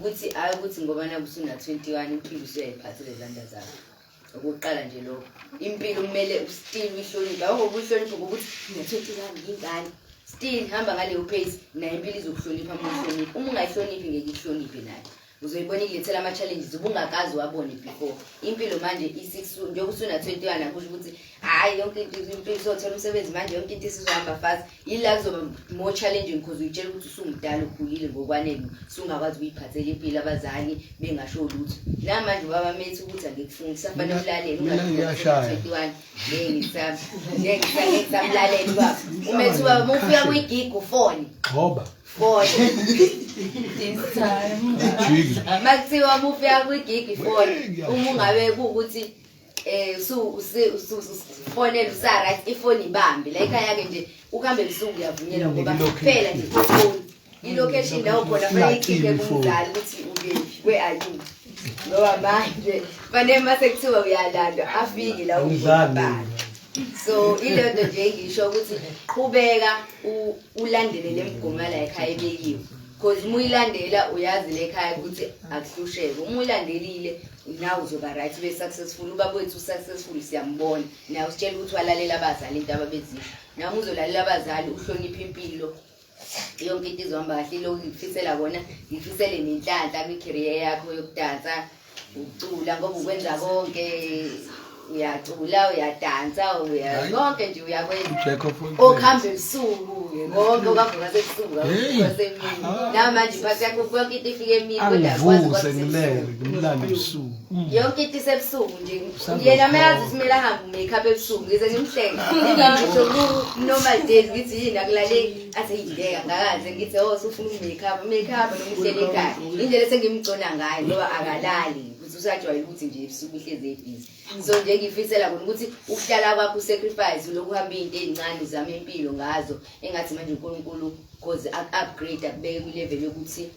Ukuthi hayi ukuthi ngoba naku usuna 21 impilo usuyayiphathela izandla zakho. Okokuqala nje lokho. Impilo kumele still uyihloniphe. Awungoba uyihloniphe ngokuthi ngina 21 ngingane. Still hamba ngaleyo pace nayo impilo izokuhlonipha uma uyihlonipha. Uma ungayihloniphi ngeke ikuhloniphe nayo. Uzoyibona ikulethela ama-challenges ubungakaze wabone before. Impilo manje njengoba usuna-21 akusho ukuthi hhayi yonke into impilo usothola umsebenzi manje yonke into isizohamba fast. Yila kuzoba more challenging because uyitshela ukuthi usumdala ukhulile ngokwanele usungakwazi ukuyiphathela impilo abazali bengasho lutho. Namanje ubaba methi ukuthi angikufuni kusafanele ulalele Mina ngiyashaya. ungathi-21 ngeke ngisamlalela ubaba. Umethi ubaba uma ufika kwigig ufone. Gxoba. Fone. This time. Ijiki. Makuthiwa uma ufika kwigigi fone uma ungabe kuwukuthi eh usufonela usa-right ifoni ibambe la ekhaya-ke nje ukuhambe ebusuku uyavunyelwa ngoba kuphela nje ifoni i-location la ukhona fanele ikhiphe kumzali ukuthi ukephi where are you ngoba manje fanele uma sekuthiwa uyalandwa afike la ukhona so ile nto nje engisho ukuthi qhubeka ulandele le migomo yala ekhaya ebekiwe cause uma uyilandela uyazi le ekhaya ukuthi akuhlusheke uma uyilandelile nawe uzoba right ube successful ubaba wethu u-successful siyambona naye usitshela ukuthi walalela abazali into ababezisho nami uzolalela abazali uhloniphe impilo yonke into izohamba kahle ilokhu ngikufisela kona ngikufisele nenhlanhla kwi-career yakho yokudansa ukucula ngoba ukwenza konke uyacula uyadansa uya konke nje uyakwenza Jack of all trades. okuhamba ebusuku konke okuhamba kwasebusuku Hey. kwasemini namanje iphathi yakho yonke into ifike emini kodwa akwazi Angivuse ngilele kwasebusuku ngimlande ebusuku. Yonke into isebusuku nje yena mayazi ukuthi kumele ahambe umakeup ebusuku ngize ngimhleke ngisho ku-normal days ngithi yini akulaleki athi ngeke angakaze ngithi oh usufuna umakeup umakeup noma uhleli ekhaya indlela esengimgcona ngayo ngoba akalali ukuthi usajwayele ukuthi nje ebusuku uhlezi ebhizi so nje ngifisela kona ukuthi ukuhlala kwakho usacrifice ulokhu uhamba iy'nto ey'ncane uzame impilo ngazo engathi manje uNkulunkulu cause aku-upgrade akubeke kwi-level yokuthi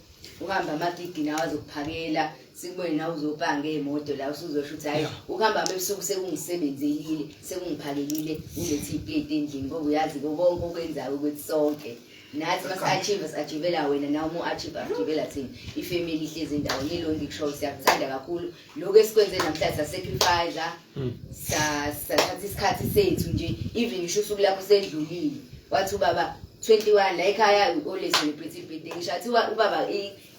uhamba amagigi nawe azokuphakela sikubone nawe uzopanga ey'moto la usuzosho ukuthi hhayi ukuhamba hamba ebusuku sekungisebenzelile sekungiphakelile ulethe iplate endlini ngoba uyazi konke okwenzayo ukuthi sonke nathi masi-achieve si-achievela wena nawe uma u-achieve achievela thina ifamily ihlezi endaweni ilo ngikushoyo siyakuthanda kakhulu lokhu esikwenze namhlanje sasacrifice sathatha isikhathi sethu nje even ngisho usuku lakho sedlulile wathi ubaba 21 la ekhaya always celebrate ibirthday ngisho athi ubaba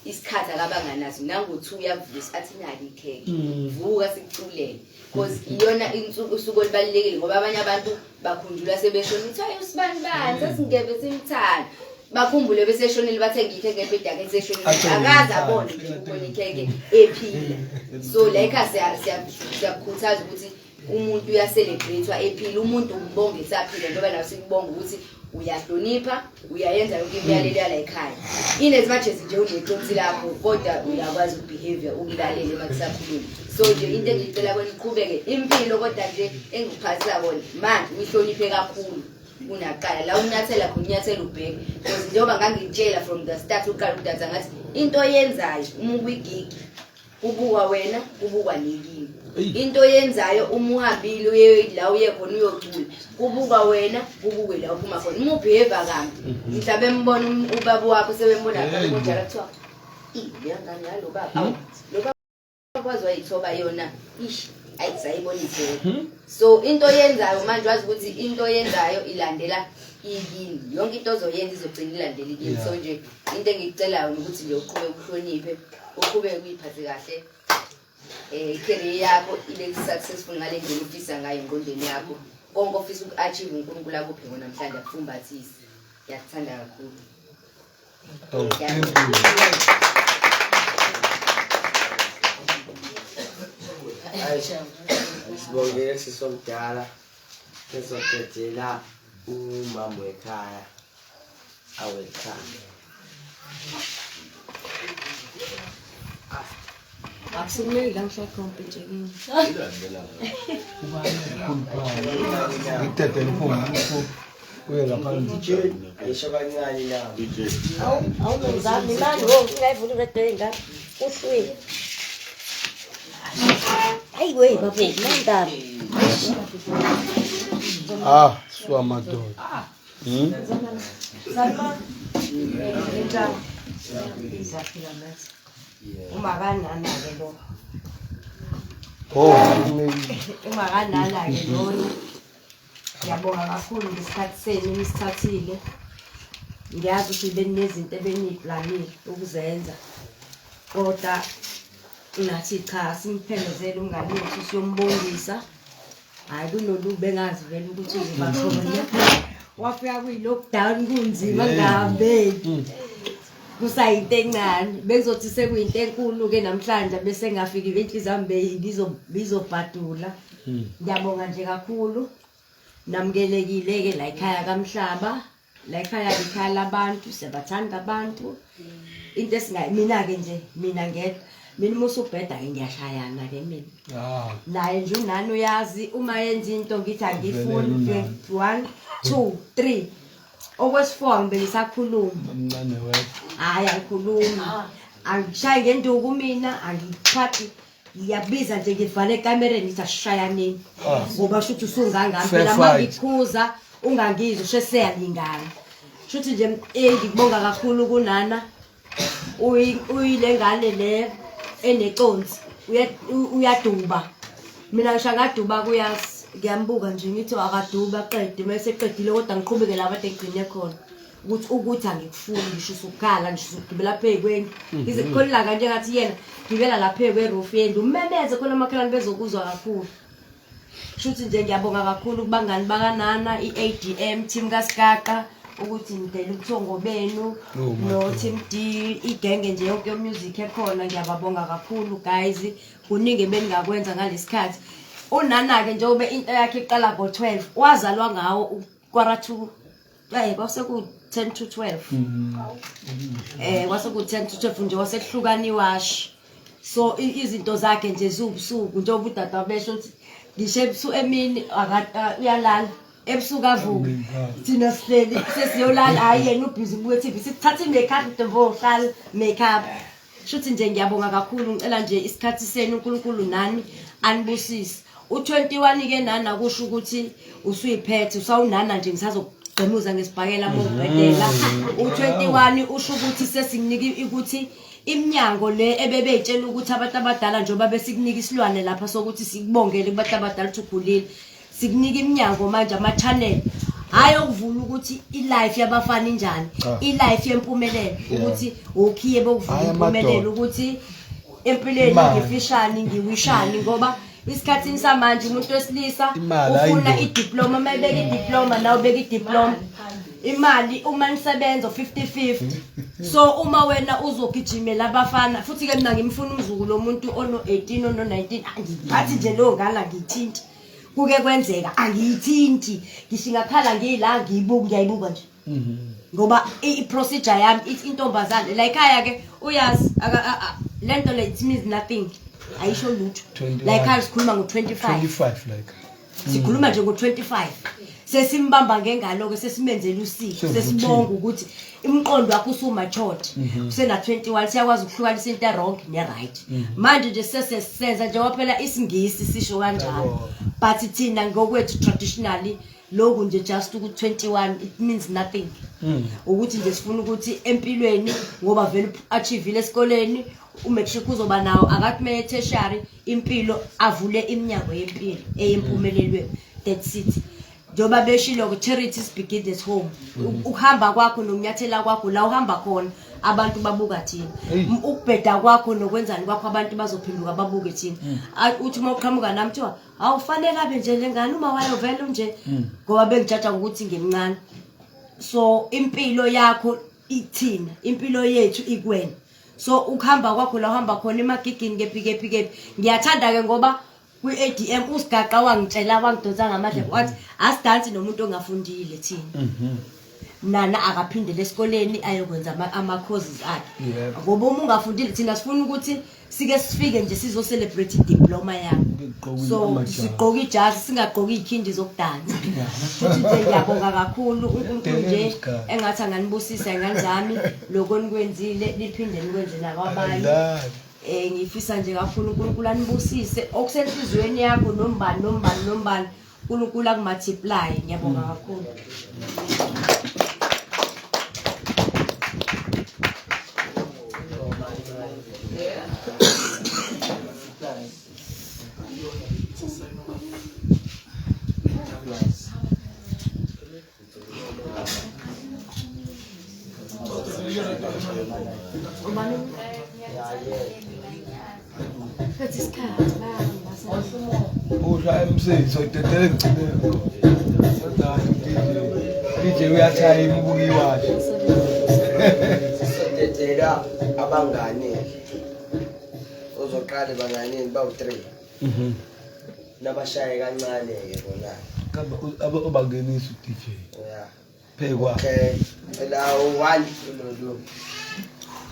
isikhathi akabanganaso nango-2 uyakuvusa athi nali ikhekhe vuka sikuculele because iyona insuku usuku olubalulekile ngoba abanye abantu bakhunjulwa sebeshona ukuthi hayi usibani bani sasingeve simthanda bakhumbule beseshonile bathenga ikhekhe ngebhedi yakhe eseshonile akaze abone nje ukubona ikhekhe ephila so la ekhaya siyakukhuthaza ukuthi umuntu uyacelebrate ephila umuntu umbonge esaphila njengoba nawe sikubonga ukuthi uyahlonipha uyayenza yonke imiyalelo yala ekhaya in as much as nje uneqotsi lakho kodwa uyakwazi ukubehavior ukulalele uma kusakhuluma so nje into engiyicela kwena iqhubeke impilo kodwa nje engikuphathisa kona manje uyihloniphe kakhulu kunaqala la unyathela khona unyathela ubheke because njengoba ngangikutshela from the start uqala ukudansa ngathi into oyenzayo uma ukwigigi kubukwa wena kubukwa nekini into oyenzayo uma uhambile uye la uye khona uyocula kubukwa wena kubukwe la uphuma khona uma ubehave kambi mhla bembona ubaba wakho sebembona kanjalo kuthiwa iyangane yalo baba awu lo baba kwazi wayithoba yona ish ayi sayibona izolo so into oyenzayo manje wazi ukuthi into oyenzayo ilandela ikini yonke into ozoyenza izogcina ilandela ikini so nje into engikucelayo ukuthi nje uqhubeke uhloniphe uqhubeke uyiphathe kahle eh career yakho ibe successful ngale ndlela ofisa ngayo engqondweni yakho konke ofisa uku-achieve uNkulunkulu akuphe kona namhlanje akufumbathise ngiyakuthanda kakhulu. Oh, thank you. Sibongele sisomdala esodedela umama wekhaya awekhaya. Akusukumeli la ngihlala khona nje kimi. Ngikudedele uphume uphume uye ngaphandle. Ayisho kancane la. Awu awungenzami mani wo ungayivula iredo yengane uhlwile. Hayi we babu nandaba. Ah, swa madoda. Salma. Umakanana-ke lo. Oh, Umakanana-ke lona. Ngiyabonga kakhulu ngesikhathi senu nisithathile. Ngiyazi ukuthi beninezinto ebeniy'planile ukuzenza. Kodwa ngathi cha simphelezele umngani wethu siyombongisa. Hhayi kunolubu bengazi vele ukuthi uzoba khona. Wafika kwi-lockdown kunzima kungahambeki. Kusayinto encane. Bekuzothi sekuyinto enkulu-ke namhlanje bese ngafiki inhliziyo yami bizobhadula. Ngiyabonga nje kakhulu. Namukelekile-ke la ekhaya kaMhlaba. La ekhaya ikhaya labantu, siyabathanda abantu. Into esingayi mina-ke nje mina ngedwa. Mina uma usubheda-ke ngiyashayana-ke mina. Ah, Naye nje unani uyazi uma yenza into ngithi angiyifuni. Vele unani. 1 2 3. Okwesi-4 ngibe ngisakhuluma. Mncane wedwa. Hhayi angikhulumi. Angishayi ngenduku mina, angiphathi ngiyabiza nje ngivale ekamereni ngithi asishayaneni. Ngoba shuthi usungangami Fair phela uma fight. ngikhuza ungangizwa ushe seyalingana. Shuthi nje ngikubonga kakhulu kunana. Uyile ngane le eneconsi. Uyaduba. Mina ngisho angaduba kuyazi ngiyambuka nje ngithi akaduba aqede mase eqedile kodwa ngiqhubeke la kade ngigcine khona. Ukuthi angikufuni ngisho usukhala ngisho usugibela phezu kwendlu. Ngize khona ilanga nje ngathi yena gibela la phezu kweroof yendlu umemeze khona amakhelwane bezokuzwa kakhulu. Shuthi nje ngiyabonga kakhulu kubangani bakanana i-ADM team kaSigaqa ukuthi nidele ubuthongo benu Oh, my no God. Team D igenge nje yonke music ekhona ngiyababonga kakhulu guys. Kuningi beningakwenza ngalesikhathi. Unana ke njengoba into yakhe iqala ngo-12 wazalwa ngawo quarter to kwase ku 10 to 12. Kwase ku 10 to 12 nje wasekuhlukana iwashi. So izinto zakhe nje ziwubusuku njengoba udada besho ukuthi ngisho ebusuku emini uyalala ebusuku avuke. Thina sihleli sesiyolala hayi yena ubhizi ubuke TV sithatha i-makeup ntombo uhlala makeup. Shuthi nje ngiyabonga kakhulu ngicela nje isikhathi senu uNkulunkulu nani anibusise. U21 ke nana kusho ukuthi usuyiphethe usawunana nje ngisazokugqemuza ngesibhakela mongibhedela. U21 usho ukuthi sesikunika ukuthi iminyango le ebebeyitshela ukuthi abantu abadala njengoba besikunika isilwane lapha sokuthi sikubongele kubantu abadala ukuthi ugulile. Sikunika iminyango manje ama channel. Hayi okuvula ukuthi i-life yabafana injani, Cha. i-life yempumelelo ukuthi okhiye bokuvula Hhayi, impumelelo amadoda. ukuthi empilweni Imali. ngifishani ngiwishani ngoba isikhathini samanje umuntu wesilisa Imali, hhayi ufuna indoda. idiploma uma ebeka idiploma nawe ubeka idiploma. Imali uma nisebenza 50-50. So uma wena uzogijimela abafana futhi ke mina ngimfuna umzukulu womuntu ono 18 ono 19 angiphathi nje leyo ngane angiyithinti. Kuke kwenzeka angiyithinti ngisho ingakhala ngiyila ngiyibuka ngiyayibuka nje. Ngoba i-procedure yami ithi intombazane la ekhaya ke uyazi lento le it means nothing ayisho lutho. 21. La ekhaya sikhuluma ngo-25. 25 like. Sikhuluma nje ngo-25. Sesimbamba ngengalo ke sesimenzela usiko Sevuthiwe. sesibonga ukuthi imiqondo wakho usumatured. Usena 21 siyakwazi ukuhlukanisa into wrong ne right. Manje nje sesesenza nje phela isingisi sisho kanjalo. Yabo. But thina ngokwethu traditionally lokhu nje just ukuthi 21 it means nothing. Ukuthi nje sifuna ukuthi empilweni ngoba vele achievile esikoleni umatric uzoba nawo akathi meye tertiary impilo avule iminyango yempilo eyempumelelweni. That's it. Njengoba beshilo ke charity begins at home. Ukuhamba kwakho nokunyathela kwakho la uhamba khona abantu babuka thina. Hey. Ukubheda kwakho nokwenzani kwakho abantu bazophenduka babuke thina. Uthi uma uqhamuka nami kuthiwa awufanele abe nje lengane uma wayo vele nje ngoba bengijaja ukuthi ngimncane. So impilo yakho ithina, impilo yethu ikwena. So ukuhamba kwakho la uhamba khona emagigini kephi kephi kephi. Ngiyathanda ke ngoba kwi-ADM usigaqa wangitshela wangidonsa ngamadlebe wathi asidansi nomuntu ongafundile thina. Nana akaphindele esikoleni ayokwenza ama-courses akhe. Yebo. Ngoba uma ungafundile thina sifuna ukuthi sike sifike nje sizo celebrate idiploma yakho. Ngigqoke So amajazi. sigqoke ijazi singagqoki izikhindi zokudansa. Futhi nje ngiyabonga kakhulu uNkulunkulu nje Delela isigaba. engathi anganibusisa ingane zami lokho nikwenzile niphinde nikwenze nakwabanye. Adlali. Ngifisa nje kakhulu uNkulunkulu anibusise okusenhliziyweni yakho nombani nombani nombani uNkulunkulu akumultiply. Ngiyabonga kakhulu. Phethe isikhathi bamba. Usha MC soyidedele ngigcine. Kodwa DJ. DJ uyathayima ubuka iwashi. Sisodedela abangane. Uzoqala ebanganeni bawu-3. Mhm. Nabashaye kancane-ke bona. Kamba obangenisa uDJ. Yeah. Phekwa. Okay. Cela u-1 uno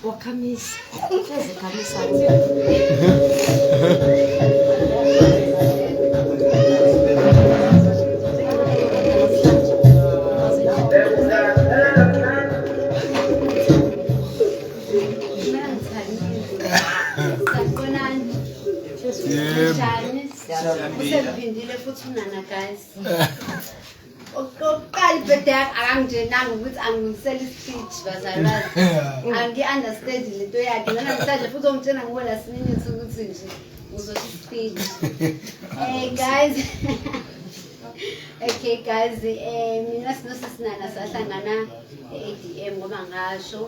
Wakhamisa. Hleze khamisa. Sanibonani. Yebo. Njani? Usephindile futhi unana guys. Okokuqala ibhede yakhe akangingenanga ukuthi angilungisele ispeech bazalwane. Angi-understand lento yakhe. Nanamhlanje futhi ongitshena ngo last minute ukuthi nje uzosho ispeech. Guys. Okay guys, mina sinoSisinana sahlangana e-ADM ngoba ngasho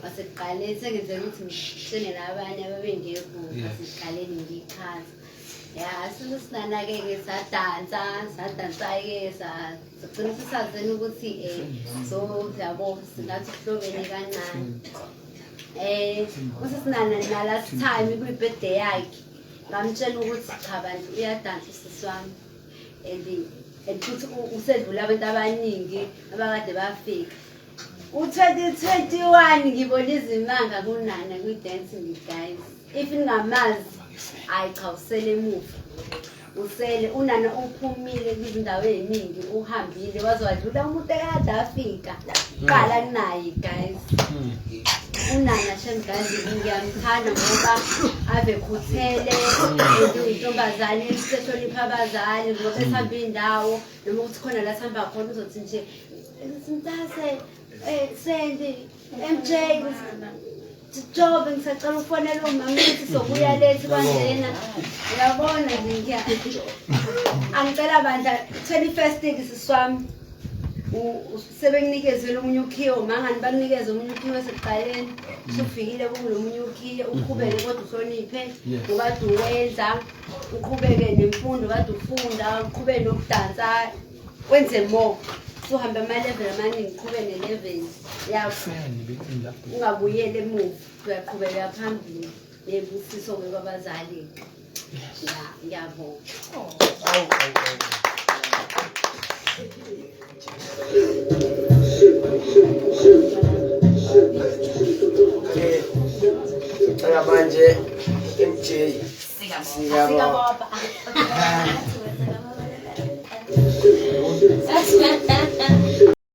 wasekuqaleni sengenzela ukuthi ngitshene nabanye ababengekho wasekuqaleni ngichaza. Ya, sinoSinana-ke ke sadansa, sadansa-ke sagcina sisazeni ukuthi so yabo singathi kuhlobene kancane. USisinana na last time kwi-birthday yakhe ngamtshela ukuthi cha bantu uyadansa usisi wami. And futhi usedlula abantu abaningi abakade bafika. U-2021 ngibona izimanga kunana kwi-dancing guys. If ningamazi, hayi cha usele emuva. Usele unana uphumile kwizindawo ey'ningi uhambile waze wadlula umuntu ekade afika. Qala kunaye guys. Unana shem guys ngiyamthanda ngoba ave khuthele and uyintombazane ehlonipha abazali ngoba esihamba iy'ndawo noma ukuthi khona la sihamba khona uzothi nje mntase Sandy MJ Jobe ngisacela ukufonela umama ukuthi sobuya lethi kwanjena uyabona nje angicela bandla 21st sisi wami sebenginikezele omunye ukhiye umangani bakunikeze omunye ukhiye wasekuqaleni usufikile kulo munye ukhiye uqhubeke kodwa uhloniphe ukade uwenza uqhubeke nemfundo kade ufunda uqhubeke nokudansa wenze more uhambe ama-level amaningi uqhube ne-level yakho ungabuyeli emuva uyaqhubeka phambili nebusiso-ke kwabazali. Ya, ngiyabonga. Okay. Sicela manje MJ. Siyabonga.